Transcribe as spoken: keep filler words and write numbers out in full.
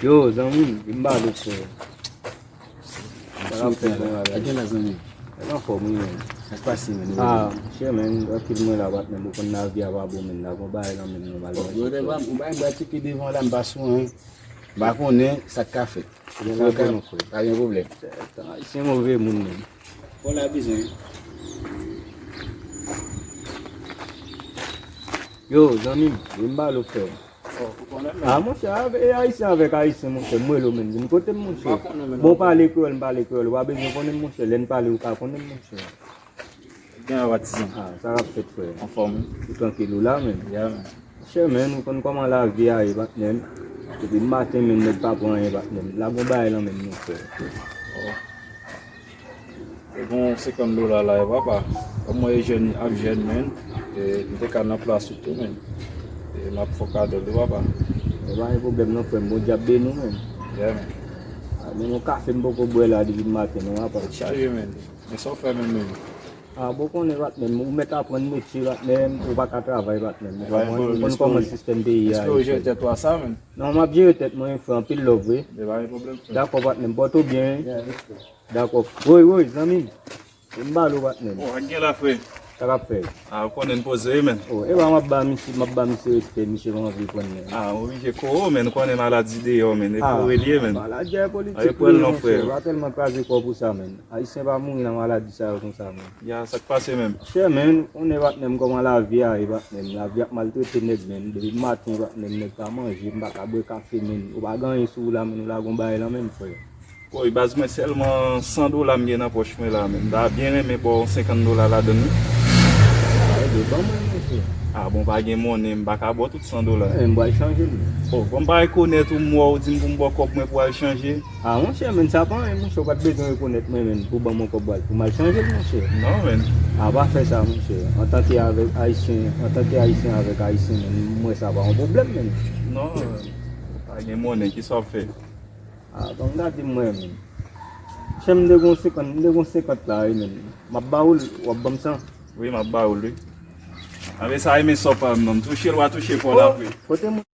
Yo, zanmi m, vin m pale w, frè. Sa k ap fèt, men, avè w? Sa gen la, zanmi? Mwen anfòm, wi, men. Sa k pase, men? Ah, monchè, men, trankil mwen la, patnè m, ou konn lavi a pa bon, men, la, gon bagay nan men m, nòmalman. Ou bay m bwa tcheke devan la, m pa sou anyen. M pa konnen sa k ka fèt. Gen la, bon, non, frè. Pa gen pwoblèm. Ayisyen move moun, men. Bon, la bizwen. Yo, zanmi m, vin m pale w, frè. Ah, monchè, avè, e ayisyen avèk ayisyen, monchè, m rele w, men. Vin kote m, monchè. Bon, pale kreyòl, m pale kreyòl. Ou pa bezwen konnen m, monchè. Lè n pale, ou ka konnen m, monchè. Gen la, patizan. Ah, sa k ap fèt, frè? Anfòm, wi. Ou trankil ou la, men. Ya, men. Monchè, men, ou konn kòman lavi a ye, patnè m. Depi maten, men, nèg pa pran anyen, patnè m. La, gon bagay nan men m, non, frè. Oh. E gon senkant dola la, e papa. Kòm mwen e jèn, ap jèn, men. E m te ka nan plas ou tou, men. E m ap fè w kado l tou, papa. E pa gen pwoblèm non, frè m. Bondye ap beni w, men. Yeah, men. Ah, men yon kafe m poko bwè la depi maten, non, papa. Tèt chaje, men. Men sa w fè menm, men. Ah, bon, konnen, patnè m, ou mèt aprann metye, patnè m, ou pa ka travay, patnè m. Ou konn kòman sistèm peyi a ye, frè. Espere w jere tèt ou a sa, men. Non, m ap jere tèt mwen, frè, anpil love, wi. E pa gen pwoblèm, frè. Dakò, patnè m, pòte w byen, wi. Yeah, respè. Dakò. Woy, woy, zanmi m. M ba l ou, patnè m. Oh, ak gen la, frè. Sa k ap fèt? Ah, ou konnen n poze, wi, men. Oh, e pa m ap ba misye, m ap ba misye respè, misye pa anvi pran, men. Ah, oblije kore w, men, ou konnen maladi deyò, men, e kore l ye, men. Maladi a politik, wi, monchè. Pa tèlman kraze kò w pou sa, men. Ayisyen pa mouri nan maladi sa yo konsa, men. Ya, sa k pase menm? Chè, men, ou konnen, patnè m, kòman lavi a ye, patnè m. Lavi ap maltrete nèg, men. Depi maten, patnè m, nèg pa manje, m pa ka bwè kafe, men. Ou pa gen anyen sou ou la, men, ou la gon bagay lan men m, frè. Woy, baz, mwen sèlman san dola m gen nan pòch mwen la, men m ta byen renmen ba w senkant dola ladann, wi. Ah, ebyen, ban mwen, monchè. Ah, bon, pa gen monnen, m pa ka ba w tout san dola. Eh, m pral chanje l. Oh, bon, m pa rekonèt ou, m wè w di m pou m ba w kòb mwen pou al chanje. Ah, monchè, men, sa pa anyen, monchè, ou pa t bezwen rekonèt mwen, men, pou ban mwen kòb, pou m al chanje l, monchè. Non, men. Ah, pa fè sa, monchè. Antanke avèk Ayisyen, antanke Ayisyen avèk Ayisyen, men, m wè sa pa yon pwoblèm, men. Non, pa gen monnen, kisa w ap fè? Ah, bon, gade mwen, men. Chè, m te gon senkant, m te gon senkant la, wi, men. M ap ba ou l, w ap ban m san. Wi, m ap ba ou l, wi. Anben sa, renmen sa w pa m, non. M touche l, w a touche pa w la, wi. Kote moun